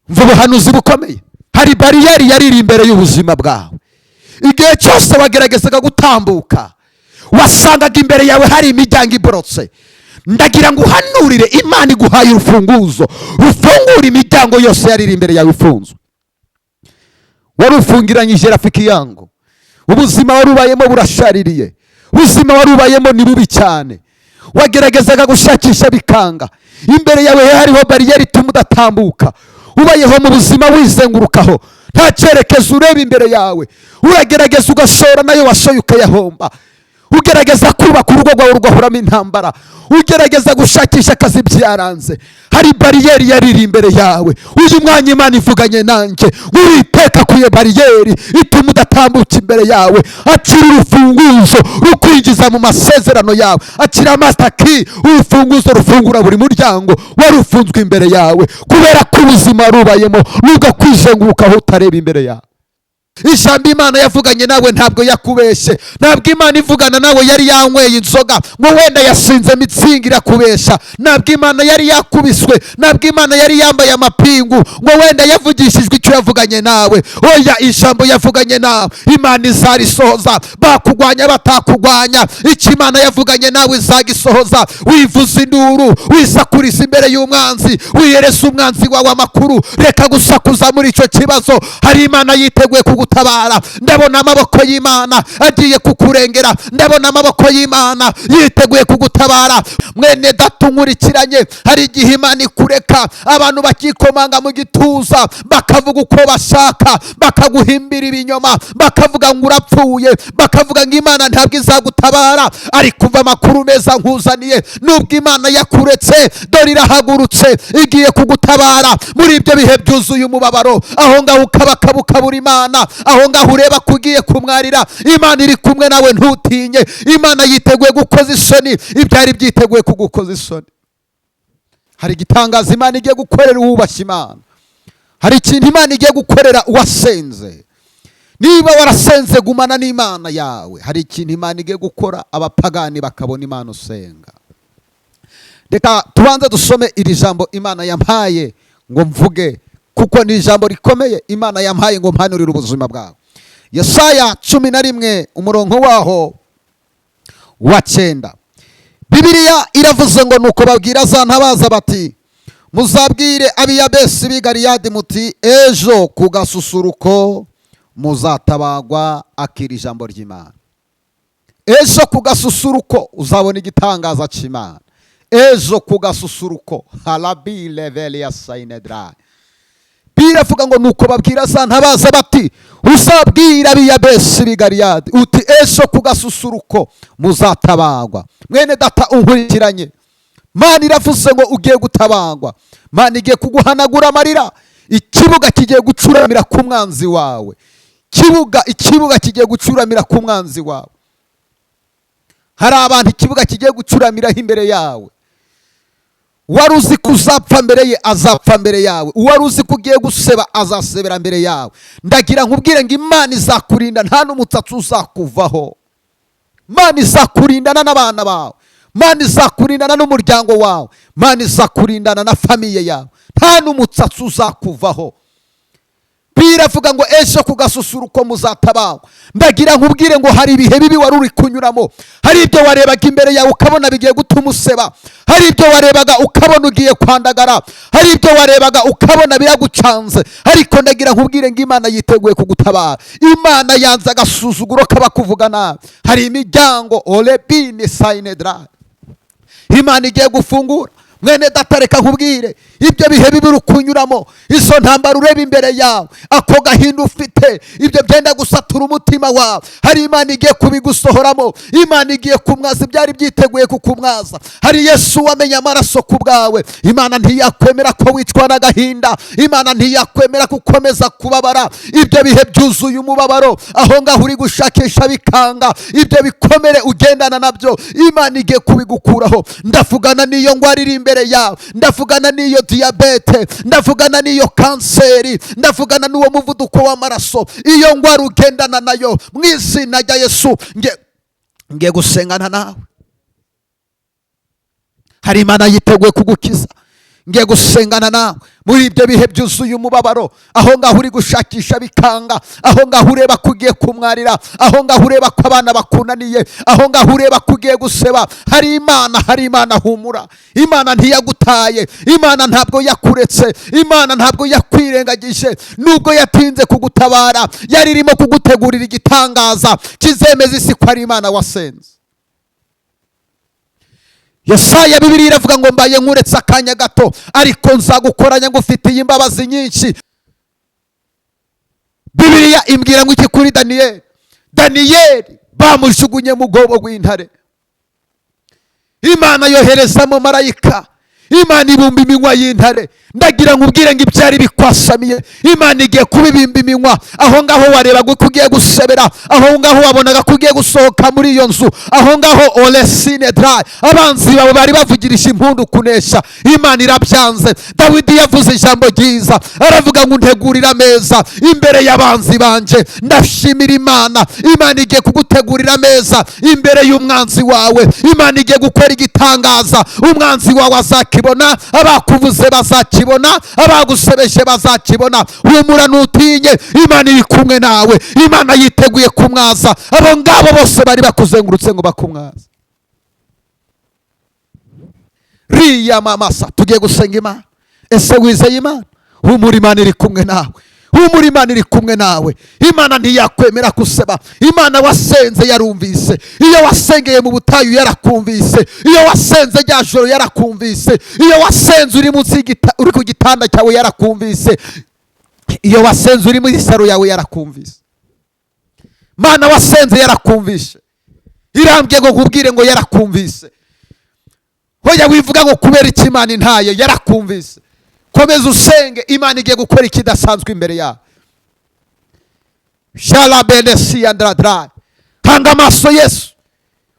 Mva ubuhanuzi bukomeye. Hari bariyeri yari iri imbere y'ubuzima bwawe. Igihe cyose wageragezaga gutambuka, wasangaga imbere yawe hari imiryango iborotse. Ndagira ngo uhanurire, Imana iguhaye urufunguzo rufungura imiryango yose yari iri imbere yawe ifunzwe. Wari ufungiranyije, rafiki yangu. Ubuzima wari ubayemo burashaririye, ubuzima wari ubayemo ni bubi cyane. Wageragezaga gushakisha bikanga, imbere yawe hariho bariyeri ituma udatambuka. Ubayeho mu buzima wizengurukaho, nta cyerekezo ureba imbere yawe. Uragerageza ugashora, nayo washoye ukayahomba. Ugerageza kubaka urugo rwawe, rugahoramo intambara. Ugerageza gushakisha akazi, byaranze. Hari bariyeri yari iri imbere yawe. Uyu mwanya Imana ivuganye nanjye, Uwiteka akuye bariyeri ituma udatambuka imbere yawe. Akira urufunguzo rukwinjiza mu masezerano yawe. Akira master key, urufunguzo rufungura buri muryango wari ufunzwe imbere yawe, kubera ko ubuzima rubayemo nubwo kwizengurukaho utareba imbere yawe. Ijambo Imana yavuganye nawe ntabwo yakubeshye. Ntabwo Imana ivugana nawe yari yanyweye inzoga, ngo wenda yasinze Mützig irakubesha. Ntabwo Imana yari yakubiswe, ntabwo Imana yari yambaye amapingu, ngo wenda yavugishijwe icyo yavuganye nawe. Oya, ijambo yavuganye nawe Imana izarisohoza, bakugwanya batakugwanya. Icyo Imana yavuganye nawe izagisohoza. Wivuza induru, wisakuriza imbere y'umwanzi, wiyereza umwanzi wawe amakuru. Reka gusakuza muri icyo kibazo. Hari Imana yiteguye kugutabara. Ndabona amaboko y'Imana agiye kukurengera. Ndabona amaboko y'Imana yiteguye kugutabara. Mwene data unkurikiranye, hari igihe Imana ikureka, abantu bakikomanga mu gituza, bakavuga uko bashaka, bakaguhimbira ibinyoma, bakavuga ngo urapfuye, bakavuga ngo Imana ntabwo izagutabara. Ariko umva amakuru meza nkuzaniye: nubwo Imana yakuretse, dore irahagurutse, igiye kugutabara muri ibyo bihe byuzuye umubabaro. Aho ngaho ukabakaba ukabura Imana, aho ngaho ureba ko ugiye kumwarira, Imana iri kumwe nawe, ntutinye. Imana yiteguye gukoza isoni ibyari byiteguye kugukoza isoni. Hari igitangaza Imana igiye gukorera uwubashye Imana. Hari ikintu Imana igiye gukorera uwasenze. Niba warasenze, gumana n'Imana yawe. Hari ikintu Imana igiye gukora, abapagani bakabona Imana usenga. Reka tubanze dusome iri jambo Imana yampaye ngo mvuge, kuko ni ijambo rikomeye Imana yampaye ngo mpanurire ubuzima bwawe. Yesaya 11, umurongo waho wa 9. Bibiliya iravuze ngo: "Nuko babwira za ntabaza bati: 'Muzabwire ab'Iyabesi b'i Galiyadi muti: Ejo ku gasusuruko muzatabagwa.'" Akira ijambo ry'Imana. Ejo ku gasusuruko uzabona igitangaza cy'Imana. Ejo ku gasusuruko harabi leveli ya sayinedra. Biravuga ngo: "Nuko babwira za ntabaza bati: 'Uzabwira ab'Iyabesi b'i Galiyadi uti: Ejo ku gasusuruko muzatabagwa.'" Mwene data unkurikiranye, Mana iravuze ngo ugiye gutabagwa. Mana igiye kuguhanagura amarira. Ikibuga kigiye gucuramira ku mwanzi wawe. Ikibuga kigiye gucuramira ku mwanzi wawe. Hari abantu ikibuga kigiye gucuramiraho imbere yawe. Wari uzi ko uzapfa mbere ye, azapfa mbere yawe. Uwari uzi ko ugiye guseba, azasebera mbere yawe. Ndagira nkubwire ngo Imana izakurinda, nta n'umutsatsi uzakuvaho. Imana izakurindana n'abana bawe, Imana izakurindana n'umuryango wawe, Imana izakurindana na famille yawe, nta n'umutsatsi uzakuvaho. Biravuga ngo: "Ejo ku gasusuruko muzatabagwa." Ndagira nkubwire ngo hari ibihe bibi wari uri kunyuramo. Hari ibyo warebaga imbere yawe ukabona bigiye gutuma useba. Hari ibyo warebaga ukabona ugiye kwandagara. Hari ibyo warebaga ukabona biragucanze. Ariko ndagira nkubwire ngo Imana yiteguye kugutabara. Imana yanze agasuzuguro k'abakuvuga nabi. Hari imiryango orebini sayinedra Imana igiye gufungura. Mwene data, reka nkubwire: ibyo bihe bibi uri kunyuramo, izo ntambara ureba imbere yawe, ako gahinda ufite, ibyo byenda gusatura umutima wawe, hari Imana igiye kubigusohoramo. Imana igiye kumwaza ibyari byiteguye kukumwaza. Hari Yesu wamenye amaraso ku bwawe. Imana ntiyakwemera ko wicwa n'agahinda. Imana ntiyakwemera ko ukomeza kubabara ibyo bihe byuzuye umubabaro. Aho ngaho uri gushakisha bikanga, ibyo bikomere ugendana nabyo, Imana igiye kubigukuraho. Ndavugana n'iyo ndwara iri imbere yawe, ndavugana n'iyo diyabete, ndavugana n'iyo kanseri, ndavugana n'uwo muvuduko w'amaraso, iyo ndwara ugendana nayo. Mu izina rya Yesu, ngiye gusengana nawe. Hari Imana yiteguye kugukiza. Ngiye gusengana nawe muri ibyo bihe byuzuye umubabaro, aho ngaho uri gushakisha bikanga, aho ngaho ureba ko ugiye kumwarira, aho ngaho ureba ko abana bakunaniye, aho ngaho ureba ko ugiye guseba. Hari Imana, hari Imana. Humura, Imana ntiyagutaye, Imana ntabwo yakuretse, Imana ntabwo yakwirengagije. Nubwo yatinze kugutabara, yari irimo kugutegurira igitangaza kizemeza isi ko ari Imana wasenze. Yesaya, Bibiliya iravuga ngo: "Mbaye nkuretse akanya gato, ariko nzagukoranya ngufitiye imbabazi nyinshi." Bibiliya imbwira ngo iki kuri Daniyeli? Daniyeli bamujugunye mu rwobo rw'intare, Imana yoherezamo marayika, Imana ibumba iminwa y'intare. Ndagira ngo ubwire ngo ibyari bikwasamiye, Imana igiye kubibimba iminwa. Aho ngaho warebaga ko ugiye gusebera, aho ngaho wabonaga ko ugiye gusohoka muri iyo nzu, aho ngaho oresine darayi, abanzi bawe bari bavugirije impundu kunesha, Imana irabyanze. Dawidi yavuze ijambo ryiza, aravuga ngo: "Untegurira ameza imbere y'abanzi banje." Ndashimira Imana. Imana igiye kugutegurira ameza imbere y'umwanzi wawe. Imana igiye gukora igitangaza, umwanzi wawe azakibona, abakuvuze bazakibona, abagusebeje bazakibona. Humura, ntutinye, Imana iri kumwe nawe. Imana yiteguye kumwaza abo ngabo bose bari bakuzengurutse ngo bakumwaze. Riya mamasa, tugiye gusenga Imana. Ese wizeye Imana? Humura, Imana iri kumwe nawe. Humura, Imana iri kumwe nawe. Imana ntiyakwemera guseba. Imana wasenze yarumvise. Iyo wasengeye mu butayu yarakumvise, iyo wasenze rya joro yarakumvise, iyo wasenze uri munsi uri ku gitanda cyawe yarakumvise, iyo wasenze uri muri saro yawe yarakumvise. Mana wasenze yarakumvise. Irambwiye ngo nkubwire ngo yarakumvise. Hoya, wivuga ngo kubera iki Imana intaye? Yarakumvise. Komeza usenge, Imana igiye gukora ikidasanzwe imbere yawe. Sharabenesiyandaradarayi, hanga amaso Yesu,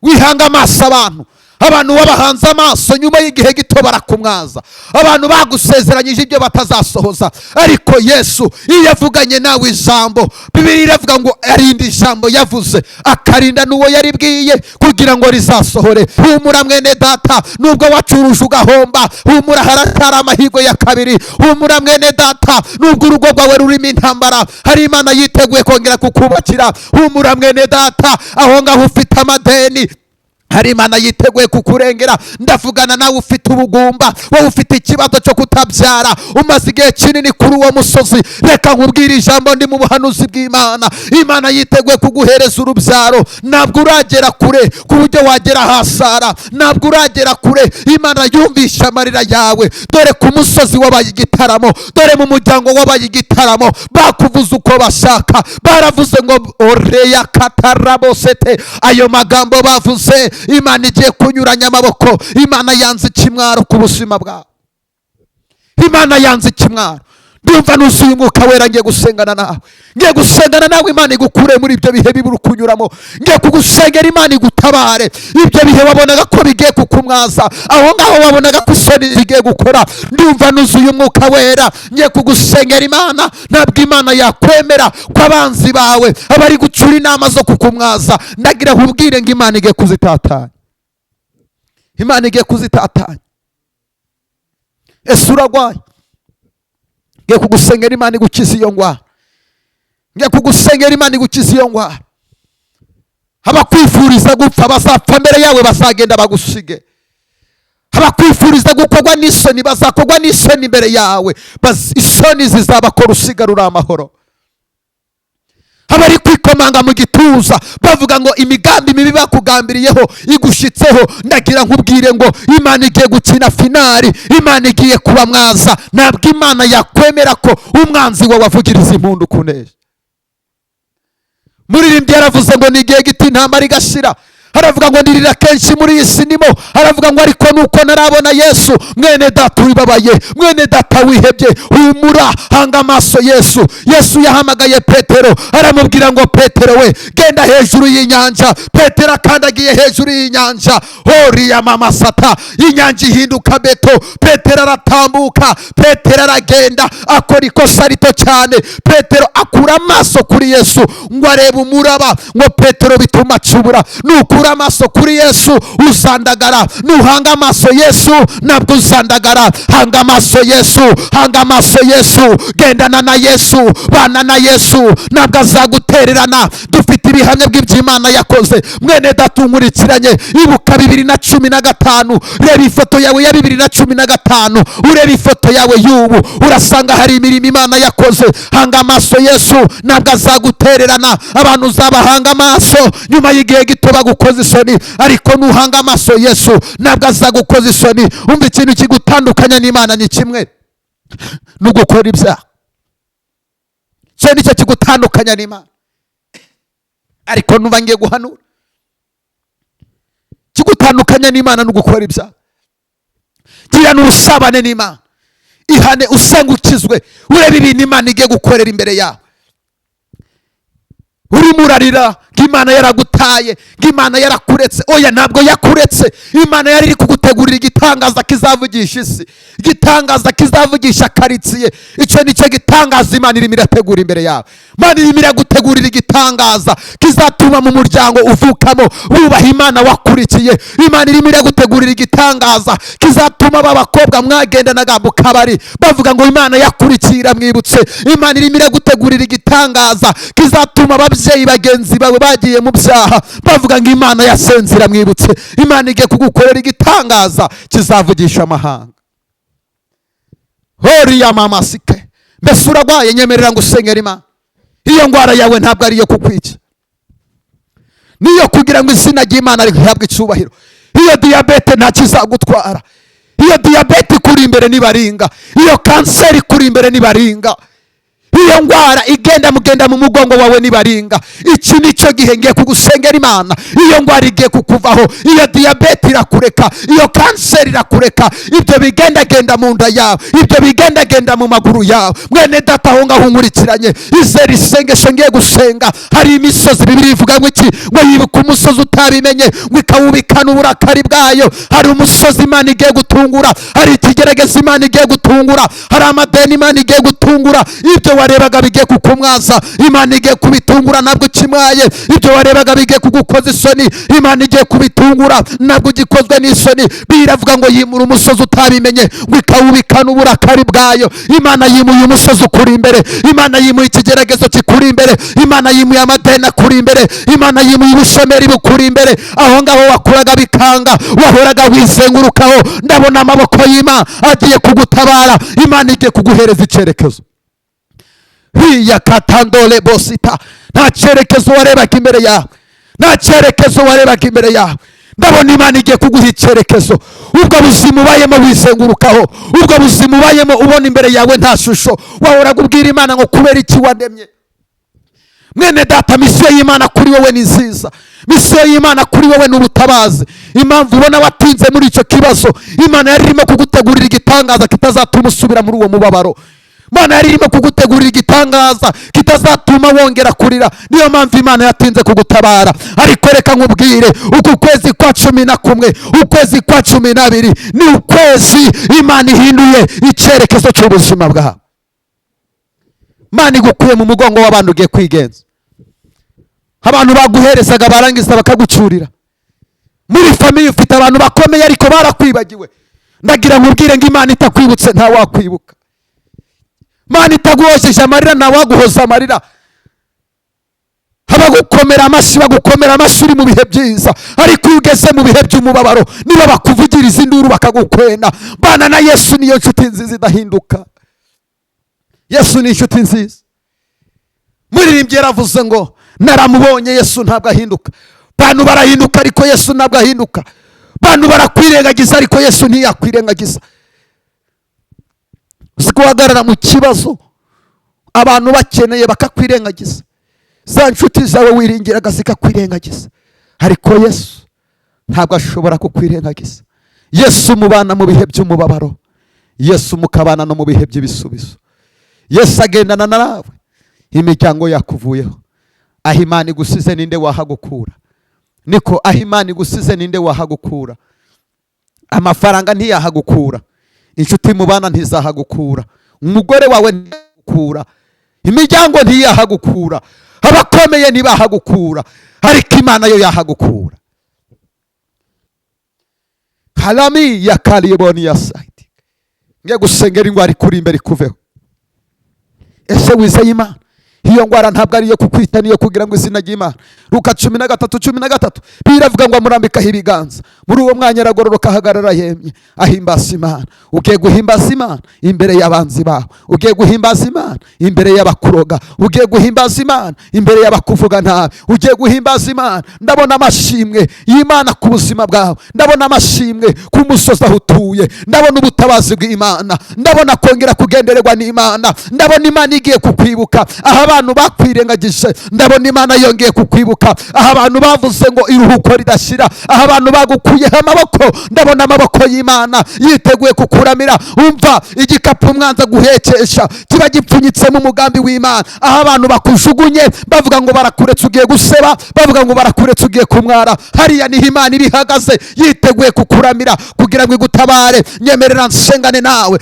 wihanga amaso abantu. Abantu wabahanze amaso, nyuma y'igihe gito barakumwaza. Abantu bagusezeranyije ibyo batazasohoza, ariko Yesu iyo avuganye nawe ijambo, Bibiliya iravuga ngo arinda ijambo yavuze, akarinda n'uwo yaribwiye kugira ngo rizasohore. Humura mwene data, nubwo wacuruje ugahomba, humura, haracyari amahirwe ya kabiri. Humura mwene data, nubwo urugo rwawe rurimo intambara, hari Imana yiteguye kongera kukubakira. Humura mwene data, aho ngaho ufite amadeni, hari Imana yiteguye kukurengera. Ndavugana nawe ufite ubugumba, wowe ufite ikibazo cyo kutabyara, umaze igihe kinini kuri uwo musozi. Reka nkubwire ijambo ndi mu buhanuzi bw'Imana. Imana yiteguye kuguhereza urubyaro. Ntabwo uragera kure ku buryo wagera hasara, ntabwo uragera kure. Imana yumvishe amarira yawe. Dore ku musozi wabaye igitaramo, dore mu muryango wabaye igitaramo. Bakuvuze uko bashaka, baravuze ngo oreya katarabosete. Ayo magambo bavuze, Imana igiye kunyuranya amaboko. Imana yanze ikimwaro ku buzima bwawe, Imana yanze ikimwaro. Ndumva nuzuye Umwuka Wera. Ngiye gusengana nawe, ngiye gusengana nawe, Imana igukure muri ibyo bihe bibi uri kunyuramo. Ngiye kugusengera, Imana igutabare. Ibyo bihe wabonaga ko bigiye kukumwaza, aho ngaho wabonaga ko isoni zigiye gukora, ndumva nuzuye Umwuka Wera. Ngiye kugusengera Imana. Ntabwo Imana yakwemera ko abanzi bawe abari gucura inama zo kukumwaza, ndagira nkubwire ngo Imana igiye kuzitatanya, Imana igiye kuzitatanya. Ese urarwaye? Ngiye kugusengera, Imana igukiza iyo ndwara. Ngiye kugusengera, Imana igukiza iyo ndwara. Abakwifuriza gupfa bazapfa mbere yawe, bazagenda bagusige. Abakwifuriza gukorwa n'isoni bazakorwa n'isoni imbere yawe, isoni zizabakora usigara uri amahoro. Abari kwikomanga mu gituza bavuga ngo imigambi mibi bakugambiriyeho igushyitseho, ndagira nkubwire ngo Imana igiye gukina finali, Imana igiye kubamwaza. Ntabwo Imana yakwemera ko umwanzi wawe avugiriza impundu kunesha. Muririmbyi yaravuze ngo ni igihe gito intambara igashira. Aravuga ngo ndirira kenshi muri iyi si ndimo, aravuga ngo ariko nuko ntarabona Yesu. Mwene data wibabaye, mwene data wihebye, humura, hanga amaso Yesu. Yesu yahamagaye Petero, aramubwira ngo: "Petero we, genda hejuru y'inyanja." Petero akandagiye hejuru y'inyanja, horiya mama sata, inyanja ihinduka beto. Petero aratambuka, Petero aragenda, akora ikosa rito cyane. Petero akura amaso kuri Yesu ngo arebe umuraba, ngo Petero bituma acubura. Nukura Nudakura amaso kuri Yesu uzandagara. Nuhanga amaso Yesu ntabwo uzandagara. Hanga amaso Yesu, hanga amaso Yesu, gendana na Yesu, bana na Yesu, ntabwo azagutererana. Dufite ibihamya bw'iby'Imana yakoze. Mwene data unkurikiranye, ibuka 2015, reba ifoto yawe ya 2015, ureba ifoto yawe y'ubu, urasanga hari imirimo Imana yakoze. Hanga amaso Yesu, ntabwo azagutererana. Abantu uzabahanga amaso nyuma y'igihe gito bagukoza isoni, ariko nuhanga amaso Yesu ntabwo azagukoza isoni. Umva, ikintu kigutandukanya n'Imana ni kimwe, ni ugukora ibyaha. Icyo nicyo kigutandukanya n'Imana. Ariko nuba ngiye guhanura, kigutandukanya n'Imana no gukora ibyaha. Girana ubusabane n'Imana, ihane, usenge, ukizwe, urebe ibintu Imana igiye gukorera imbere yawe. Urimo urarira ngo Imana yaragutaye, ngo Imana yarakuretse. Oya, ntabwo yakuretse. Imana yari iri kugutegurira igitangaza kizavugisha isi, igitangaza kizavugisha karitsiye. Icyo ni cyo gitangaza Imana irimo irategura imbere yawe. Imana irimo iragutegurira igitangaza kizatuma mu muryango uvukamo bubaha Imana wakurikiye. Imana irimo iragutegurira igitangaza kizatuma ba bakobwa mwagendanaga mu kabari bavuga ngo Imana yakurikiye iramwibutse. Imana irimo iragutegurira igitangaza kizatuma ababyeyi bagenzi bawe bagiye mu byaha bavuga ngo Imana yasenze iramwibutse. Imana igiye kugukorera igitangaza kizavugisha amahanga. Horiya mamasike, mbese urarwaye? Nyemerera ngo usengere Imana. Iyo ndwara yawe ntabwo ari iyo kukwica, niyo kugira ngo izina ry'Imana rihabwe icyubahiro. Iyo diyabete nta kizagutwara. Iyo diyabete ikuri imbere nibaringa, iyo kanseri ikuri imbere nibaringa, iyo ndwara igenda mugenda mu mugongo wawe nibaringa. Iki nicyo gihe ngiye kugusengera Imana. Iyo ndwara igiye kukuvaho, iyo diyabete irakureka, iyo kanseri irakureka, ibyo bigendagenda mu nda yawe, ibyo bigendagenda mu maguru yawe. Mwene data aho ngaho unkurikiranye, izera isengesho ngiye gusenga. Hari imisozi, Bibiliya ivuga ngo iki? Ngo yibuka umusozi utabimenye, ngo ikawubikana uburakari bwayo. Hari umusozi Imana igiye gutungura, hari ikigeragezo Imana igiye gutungura, hari amadeni Imana igiye gutungura. Ibyo warebaga bigiye kukumwaza, Imana igiye kubitungura, ntabwo ukimwaye. Ibyo warebaga bigiye kugukoza isoni, Imana igiye kubitungura, ntabwo ugikozwe n'isoni. Biravuga ngo yimura umusozi utabimenye, ngo ikawubikana uburakari bwayo. Imana yimuye umusozi ukuri imbere, Imana yimuye ikigeragezo kikuri imbere, Imana yimuye amadeni akuri imbere, Imana yimuye ubushomeri bukuri imbere. Aho ngaho wakuraga bikanga, wahoraga wizengurukaho, ndabona amaboko y'Imana agiye kugutabara. Imana igiye kuguhereza icyerekezo. Hiya katandole bosita, nta cyerekezo warebaga imbere yawe, nta cyerekezo warebaga imbere yawe. Ndabona Imana igiye kuguha icyerekezo. Ubwo buzima ubayemo wizengurukaho, ubwo buzima ubayemo ubona imbere yawe nta shusho, wahoraga ubwira Imana ngo kubera iki wandemye? Mwene data, mission y'Imana kuri wowe ni nziza. Mission y'Imana kuri wowe ni ubutabazi. Impamvu ubona watinze muri icyo kibazo, Imana yari irimo kugutegurira igitangaza kitazatuma usubira muri uwo mubabaro. Imana yari irimo kugutegurira igitangaza kitazatuma wongera kurira. Niyo mpamvu Imana yatinze kugutabara. Ariko reka nkubwire, uku kwezi kwa 11, ukwezi kwa 12, ni ukwezi Imana ihinduye icyerekezo cy'ubuzima bwawe. Imana igukuye mu mugongo w'abantu, ugiye kwigenza. Abantu baguherezaga barangiza bakagucyurira. Muri famille ufite abantu bakomeye ariko barakwibagiwe. Ndagira nkubwire ngo Imana itakwibutse ntawakwibuka. Imana itaguhojeje amarira ntawaguhoza amarira. Abagukomera amashyi bagukomera amashyi uri mu bihe byiza, ariko iyo ugeze mu bihe by'umubabaro nibo bakuvugiriza induru bakagukwena. Bana na Yesu, niyo nshuti nziza idahinduka. Yesu ni inshuti nziza. Muririmbyi yaravuze ngo naramubonye, Yesu ntabwo ahinduka. Bantu barahinduka ariko Yesu ntabwo ahinduka. Bantu barakwirengagiza ariko Yesu ntiyakwirengagiza. Uzi guhagarara mu kibazo abantu bakeneye bakakwirengagiza, za nshuti zawe wiringiraga zikakwirengagiza, ariko Yesu ntabwo ashobora kukwirengagiza. Yesu mubana mu bihe by'umubabaro, Yesu mukabana no mu bihe by'ibisubizo. Yesu agendana nawe imiryango yakuvuyeho. Aho Imana igusize ninde wahagukura? Niko, aho Imana igusize ninde wahagukura? Amafaranga ntiyahagukura, inshuti mubana ntizahagukura, umugore wawe ntiyahagukura, imiryango ntiyahagukura, abakomeye ntibahagukura, ariko Imana yo yahagukura. Harami ya kariboni ya sayidi. Ngiye gusengera indwara ikuri imbere ikuveho. Ese wizeye Imana? Iyo ndwara ntabwo ari iyo kukwita, niyo kugira ngo izina ry'Imana. Luka 13:13 biravuga ngo amurambikaho ibiganza, muri uwo mwanya aragororoka, ahagarara yemye, ahimbaza Imana. Ugiye guhimbaza Imana imbere y'abanzi bawe, ugiye guhimbaza Imana imbere y'abakuroga, ugiye guhimbaza Imana imbere y'abakuvuga nabi, ugiye guhimbaza Imana. Ndabona amashimwe y'Imana ku buzima bwawe, ndabona amashimwe ku musozi aho utuye, ndabona ubutabazi bw'Imana, ndabona kongera kugendererwa n'Imana, ndabona Imana igiye kukwibuka aho abantu bakwirengagije, ndabona Imana yongeye kukwibuka aho abantu bavuze ngo iruhuko ridashira, aho abantu bagukuyeho amaboko, ndabona amaboko y'Imana yiteguye kukuramira. Umva, igikapu umwanzi guhekesha kiba gipfunyitsemo umugambi w'Imana. Aho abantu bakujugunye bavuga ngo barakuretse ugiye guseba, bavuga ngo barakuretse ugiye kumwara, hariya niho Imana iri ihagaze yiteguye kukuramira kugira ngo igutabare. Nyemerera nsengane nawe.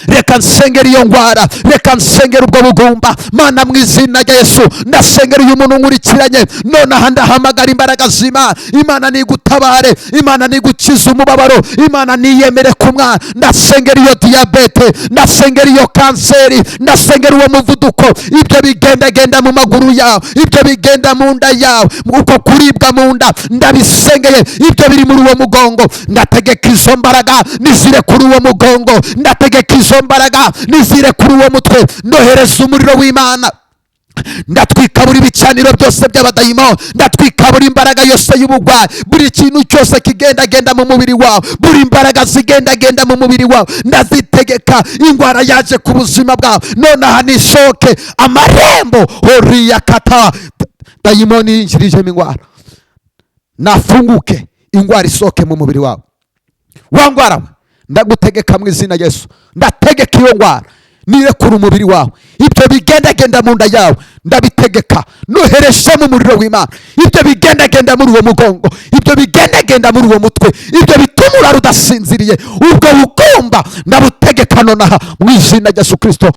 Reka nsengera iyo ndwara, reka nsengera ubwo bugumba. Mana, mu izina rya Yesu, ndasengera uyu muntu nkurikiranye nonaha. Ndahamagara imbaraga z'Imana. Imana nigutabare, Imana nigukize umubabaro, Imana niyemere ku mwana. Ndasengera iyo diyabete, ndasengera iyo kanseri, ndasengera uwo muvuduko, ibyo bigendagenda mu maguru yawe, ibyo bigenda mu nda yawe, uko kuribwa mu nda ndabisengeye, ibyo biri muri uwo mugongo, ndategeka izo mbaraga nizire kuri uwo mugongo, ndategeka izo mbaraga nizire kuri uwo mutwe. Ndohereza umuriro w'Imana, ndatwika buri bicaniro byose by'abadayimoni, ndatwika buri imbaraga yose y'ubugwayi, buri kintu cyose kigendagenda mu mubiri wawe, buri imbaraga zigendagenda mu mubiri wawe ndazitegeka. Indwara yaje ku buzima bwawe nonaha nishoke amarembo horiya kata. Dayimoni yinjirijemo indwara nafunguke, indwara isohoke mu mubiri wawe. Wa ndwara we, ndagutegeka mu izina Yesu, ndategeka iyo ndwara nirekura umubiri wawe. Ibyo bigendagenda mu nda yawe ndabitegeka, noherejemo umuriro w'Imana. Ibyo bigendagenda muri uwo mugongo, ibyo bigendagenda muri uwo mutwe, ibyo bituma urara udasinziriye, ubwo bugomba ndabutegeka nonaha mu izina rya Yesu Kirisito.